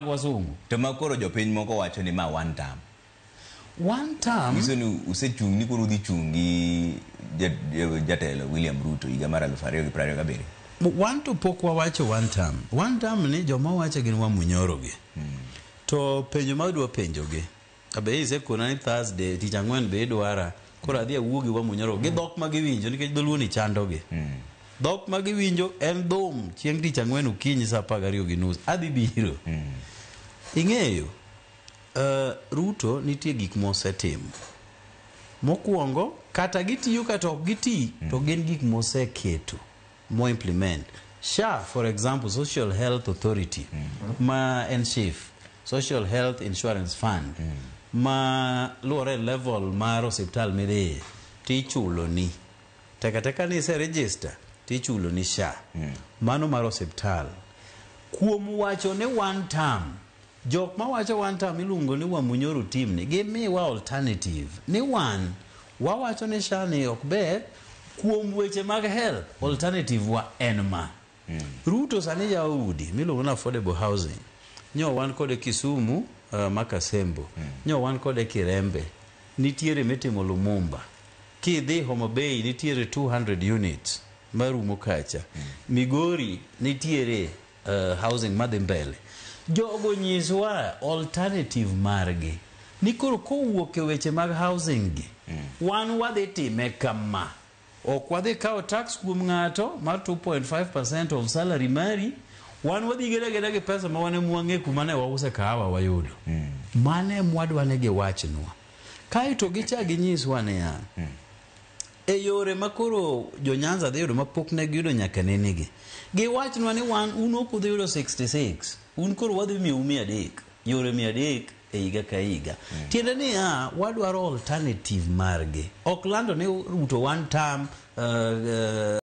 Wasungu. To ma koro jopiny moko wacho ni ma one term. One term. Nyiso ni usechung' ni koro udhi chung' gi jatelo William Ruto higa mar 2027. Wan to pok wawacho one term. One term ni joma wacho gin Wamunyoro gi. To penjo ma adwa penjo gi. Abe isekona ni Thursday tich ang'wen be idwara. Koro adhi awuo gi Wamunyoro gi dhok ma giwinjo nikech dholuo ni chandogi. Dhok ma giwinjo en dhum chieng' tich ang'wen okinyi saa 12:30. Adhi biro. Ing'eyo, Ruto nitie gik mosetimo. Mokwongo, kata gitiyo kata ok giti, to gin gik moseketo, mo implement. SHA, for example, Social Health Authority, ma en SHIF, Social Health Insurance Fund, ma luwore e level mar osiptal midhiye, tichuloni. Teka teka ni ise register, tichuloni SHA. Mano mar osiptal. Kuom wacho ni one term, jok mawacho one term iluongo ni Wamunyoro team ni, gimiwa alternative. Ni wan, wawacho ni SHA ni ok ber, kuom weche mag health, alternative wa en ma. Ruto sani yawo udi miluongo ni affordable housing. Nyo wan kode Kisumu, Makasembo. Nyo wan kode Kirembe. Nitiere mitimo Lumumba. Kidhi Homa Bay nitiere 200 units marumo kacha. Migori nitiere housing madhi mbele. Jogo nyiswa alternative margi. Ni koro kowuok e weche mag housing gi, wan wadhi time kama. Ok wadhi kawo tax kuom ng'ato mar 2.5% of salary mari. Wan wadhi geda geda gi pesa ma wan ema wang'e kuma ne wause kahawa wayudo. Mano ema wadwa ni giwachnwa. Kaeto gichak ginyiswa niya, e yore ma koro jo Nyanza dhi yudo ma pok ne giyudo nyaka nenegi. Giwachnwa ni wan un ok udhi yudo 66, un koro wadhi miyou 300, yore 300 e higa ka higa. Tiende niya, wadwaro alternative margi. Ok lando ni Ruto one term.